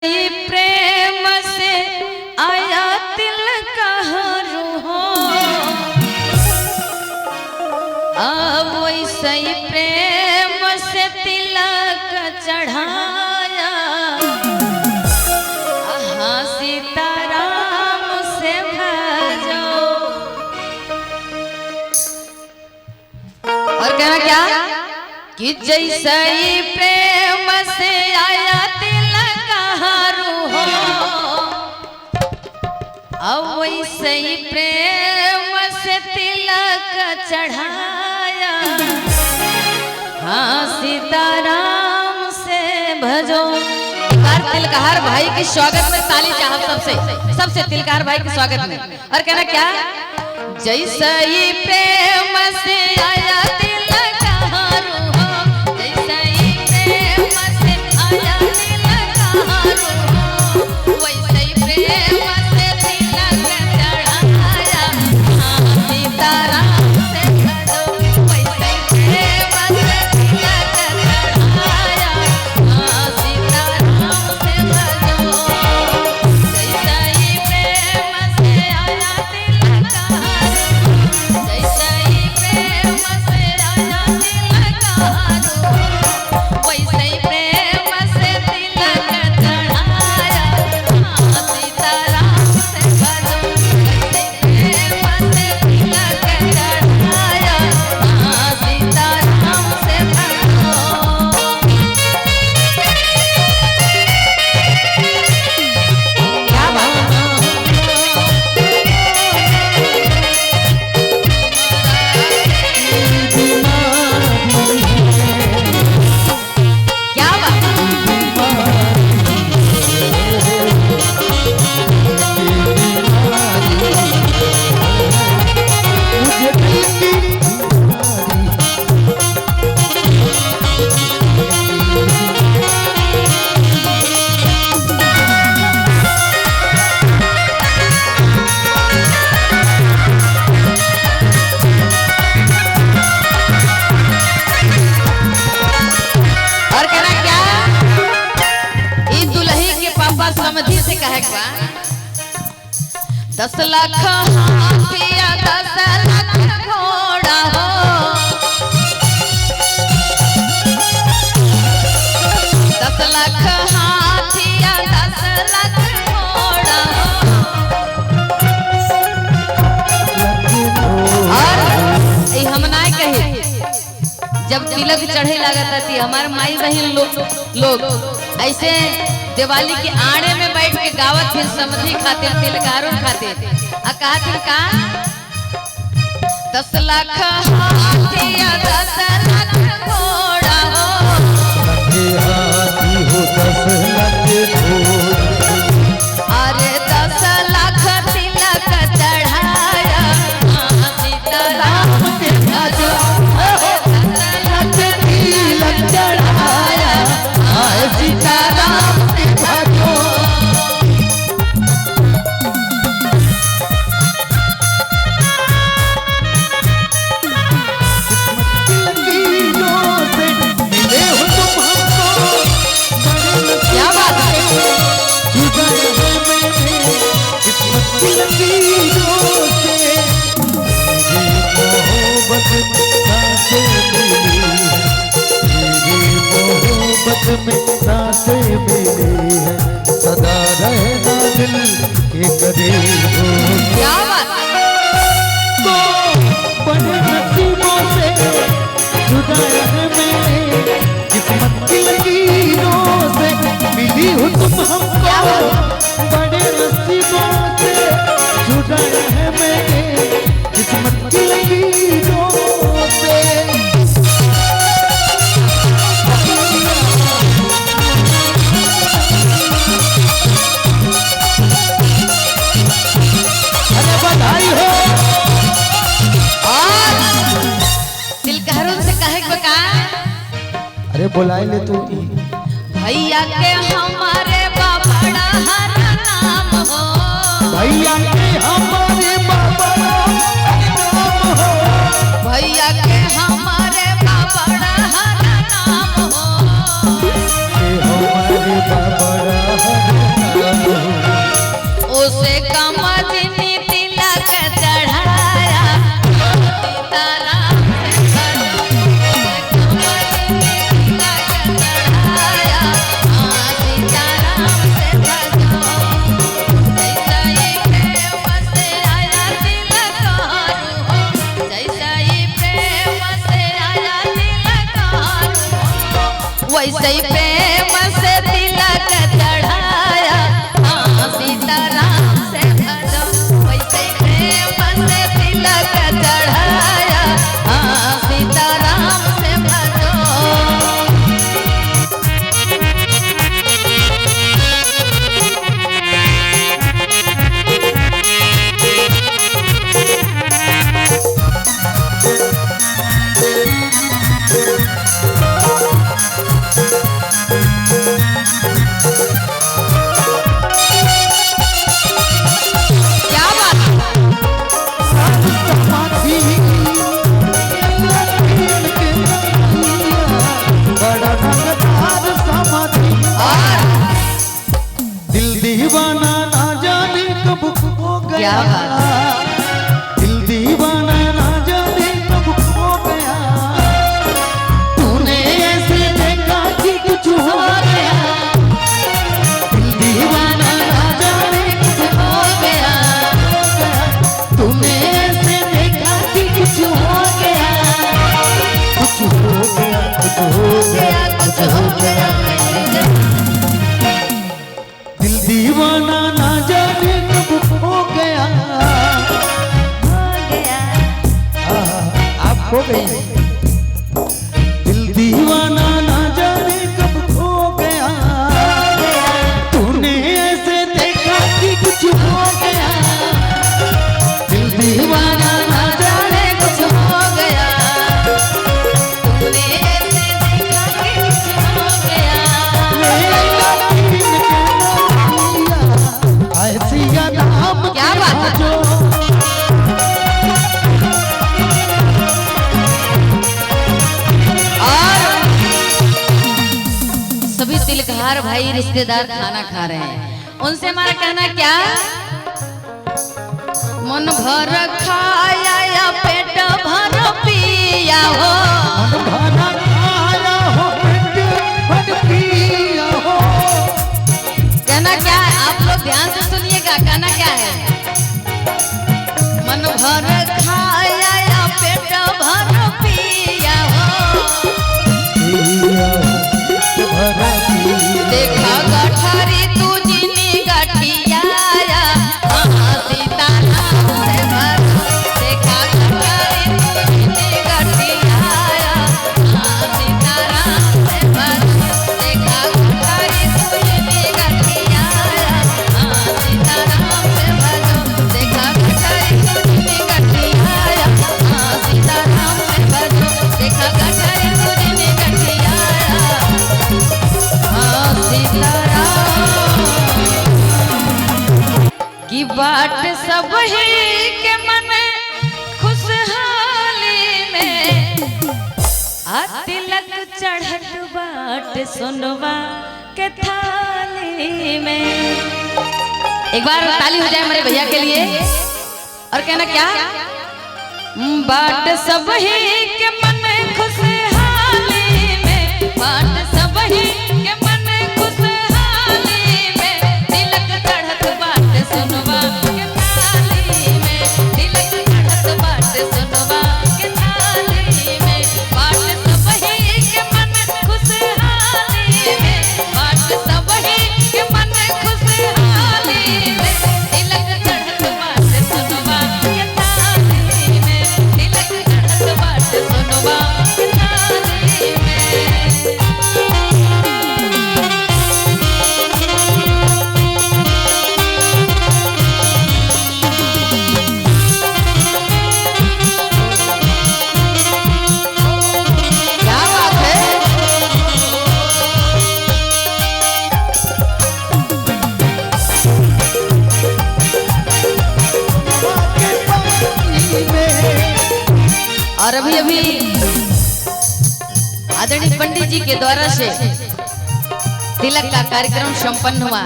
प्रेम से आया तिलक हो, अब वैसे ही प्रेम से तिलक चढ़ाया, हाँ सीताराम से भजो। और कहना क्या कि जैसे ही प्रेम से आया तिलक हो, अब वैसे ही प्रेम से तिलक चढ़ाया, हाँ सीताराम से भजो। तिलकहार भाई के स्वागत में ताली चाहब सबसे, सबसे तिलकहार भाई के स्वागत में। और कहना क्या, जैसे ही प्रेम से आया तिलकहार हो, जैसे ही प्रेम से आया तिलकहार हो, वैसे ही प्रेम से तिलक चढ़ाया, हाँ सीताराम से भजो। वैसे ही प्रेम से तिलक चढ़ाया, हाँ सीताराम से भजो। जैसे ही प्रेम से आया तिलकहार, जैसे ही प्रेम से आया तिलकहार, वैसे ही प्रेम से तिलक चढ़ाया, हाँ सीताराम से भजो। वैसे प्रेम से तिलक चढ़ाया, हाँ सीताराम से भजो। क्या बात है? क्या बात है? मुझे दिल की बीमारी। और कहना क्या, ई दुल्ही के पापा समझी से कहे बा, 10 लाख हाथिया 10 लाख घोड़ा हो, 10 लाख हाथिया 10 लाख घोड़ा हो। और ई हम ना कहे, जब तिलक चढ़े लागत थी हमारे माई बहन लोग ऐसे दिवाली के आड़े में बैठ के गावत फिर समझी खातिर तिलकारों खातिर, आ कहा फिर का 10 लाख हाथिया 10 लाख घोड़ा हो, हाथी हो 10 लाख घोड़े, अरे 10 लाख तिलक चढ़ाया, हाँ सीताराम से भजो। 10 लाख तिलक चढ़ाया, हाँ सीताराम से भजो। लकीरों से मिले हो तुम हमको, बड़े क्या बात है? जुदा है मैंने किस्मत की लकीरों से। मेरी मोहब्बत में सांसें मिली है, मेरी मोहब्बत में सांसें मिली है, सदा रहना दिल के करीब हो। क्या बात है? को बड़े नसीबों से जुदा है मैंने किस्मत की लकीरों से, मिली हो तुम हमको बड़े नसीबों से जुदा है मैंने किस्मत की लकीरों से। अरे बधाई हो। और तिलकहरों से कहे के का, अरे बुलाए ले तू भैया के हमारे बाबड़ा हर नाम हो, भैया के हमारे बाबा नाम हो, भैया के हमारे बाबड़ा हर नाम हो, के हमारे बाबा दीवाना ना जाने कब हो गया। क्या बात। दिल दीवाना ना जाने कब हो गया, तूने ऐसे देखा कि कुछ हो गया। दिल दीवाना ना जाने कब हो गया, तूने ऐसे देखा कि कुछ हो गया, कुछ हो गया, कुछ हो गया, कुछ हो गया। दिल दीवाना ना जाने कब हो गया, हो गया। आप खो गई। दिल दीवाना ना जाने कब खो गया, तूने ऐसे देखा कि कुछ हो गया। दिल दीवाना ना जाने कुछ हो गया, तूने ऐसे देखा कि कुछ हो गया। क्या बात है? और सभी तिलकहार भाई रिश्तेदार खाना खा रहे हैं, उनसे हमारा कहना क्या, मन भर खाया या पेट भर पिया हो, मन भर खाया हो पेट भर पिया हो। कहना क्या है, आप लोग ध्यान से सुनिएगा, कहना क्या है, मन भर खाया या पेट भर पिया हो, देखा गठारी तू जिनी गठिया, हाँ सीता राम से भर। देखा गठारी तू जिनी गठिया, हाँ सीता राम से भर। देखा गठारी तू जिनी गठिया, हाँ सीता राम से भर। देखा गठारी तू जिनी गठिया, हाँ सीता राम से भर। देखा गठारी तू जिनी गठिया, हाँ सीता राम। की बाट सब ही के मन खुशहाली में, आ तिलक चढ़त बाट सुनवा के थाली में। एक बार ताली हो जाए हमारे भैया के लिए। और कहना क्या, बाट सब ही के मन खुशहाली में, बाट सब ही के मन खुशहाली में, तिलक चढ़त बाट सुनवा के थाली में, तिलक चढ़त बाट सुनवा के थाली में, बाट सब ही के मन खुशहाली में, बाट सब ही के मन खुशहाली में, तिलक चढ़त बाट सुनवा के थाली में, तिलक चढ़त बाट सुनवा के थाली में। क्या बात है। और अभी अभी आदरणीय पंडित जी के द्वारा से तिलक का कार्यक्रम संपन्न हुआ।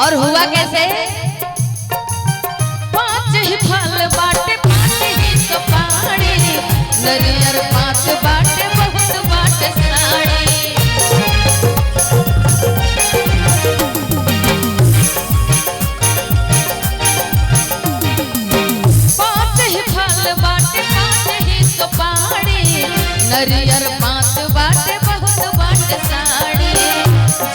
और हुआ कैसे, पांच ही फल बाटे पांच ही सुपारी, नरियर पांच बाटे बहुत बाटे साड़ी। पांच ही फल बाटे पांच ही सुपारी, नरियर पांच बाटे बहुत बाटे साड़ी।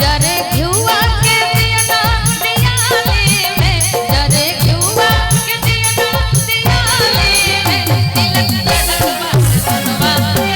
जरे घिउआ के दियना दियाली में, जरे घिउआ के दियना दियाली में, तिलक चढ़त बाट सुनवा के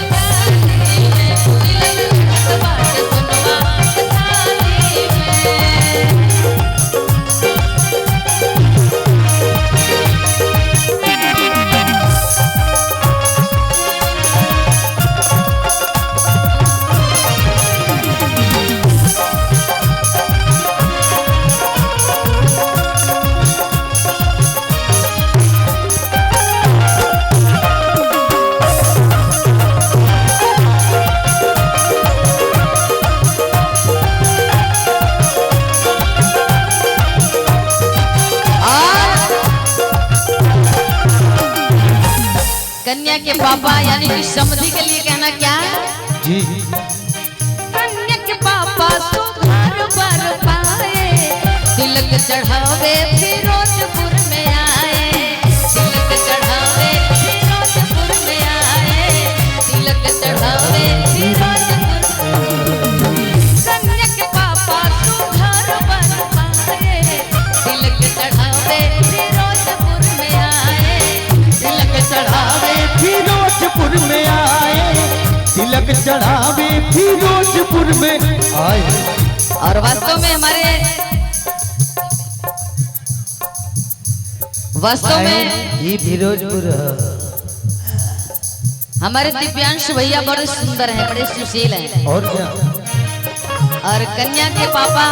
कन्या के पापा यानी कि समधी के लिए कहना क्या? जी। कन्या के पापा सो घर बर पाए, तिलक चढ़ावे फिरोजपुर में आए, तिलक चढ़ावे फिरोजपुर में आए, तिलक चढ़ावे फिरोजपुर। कन्या के पापा सो घर बर पाए, तिलक चढ़ावे फिरोजपुर में आए, तिलक चढ़ावे फिरोजपुर में आए, तिलक चढ़ावे फिरोजपुर में आए। और वास्तव में हमारे वास्तव में ये फिरोजपुर है। हमारे दिव्यांश भैया बड़े सुंदर हैं, बड़े सुशील हैं। और क्या? और कन्या के पापा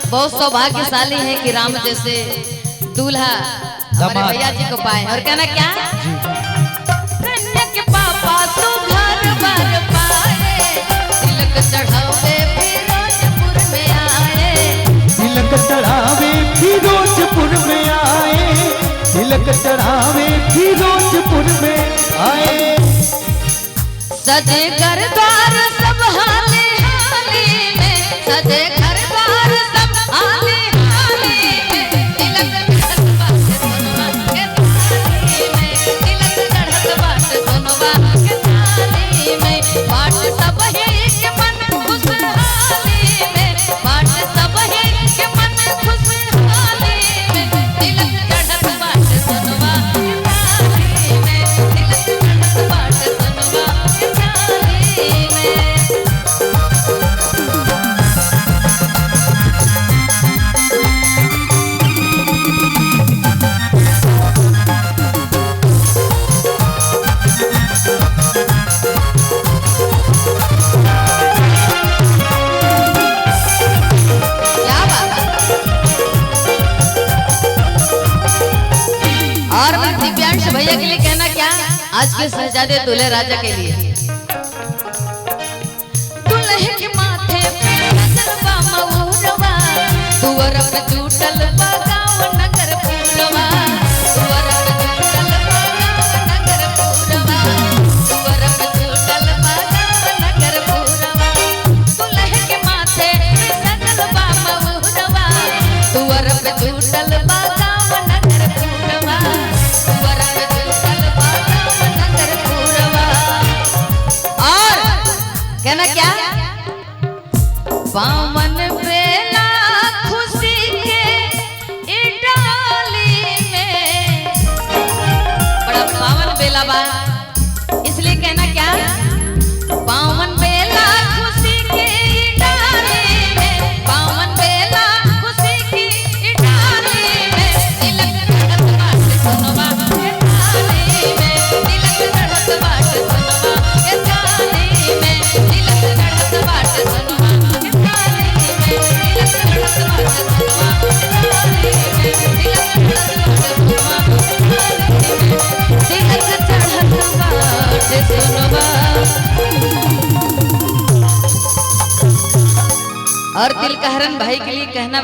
बहुत सौभाग्यशाली हैं कि राम जैसे दूल्हा हमारे दामाद। भैया जी को पाए। और कहना क्या? जी। कन्या के पापा तो घर बार पाए, तिलक चढ़ावे फिरोजपुर में आए, तिलक चढ़ावे फिरोजपुर में आए, तिलक चढ़ावे फिरोजपुर में आए। सजे घर द्वार सब हाले हाले में, सजे घर द्वार सब हाले हाले में, तिलक चढ़त बाट सोनवा के थाली में, तिलक चढ़त बाट सोनवा के थाली में, बाट सब ही के मन खुशहाली में, बाट सब ही के मन खुशहाली में, तिलक चढ़त बाट सोनवा के थाली में, तिलक चढ़त बाट सोनवा के थाली में। क्या बात है? और मैं दिव्यांश भैया के लिए कहना क्या, आज के शहजादे दूल्हे राजा के लिए। दूल्हे के माथे पे नजरवा मऊरवा, दुअर पे जुटल बा गाँव नगर पूरवा, दुअर पे जुटल बा गाँव नगर पूरवा, दुअर पे जुटल बा गाँव नगर पूरवा। दूल्हे के माथे पे सजल बा मऊरवा, दुअर पे जुटल बा गाँव नगर पूरवा, दुअर पे जुटल बा गाँव नगर पूरवा। और कहना क्या? पावन बेला खुशी के ई डाली में, बड़ा पावन बेला बा, इसलिए कहना क्या? पावन बेला खुशी के ई डाली में, पावन बेला खुशी की ई डाली में, तिलक चढ़त बाट सोनवा के थाली में, तिलक चढ़त बाट सोनवा के थाली में, तिलक चढ़त बाट सोनवा के थाली में, तिलक चढ़त बाट सोनवा के थाली में, तिलक चढ़त बाट सोनवा के थाली में, तिलक चढ़त बाट सोनवा। और दिल कहरन भाई के लिए कहना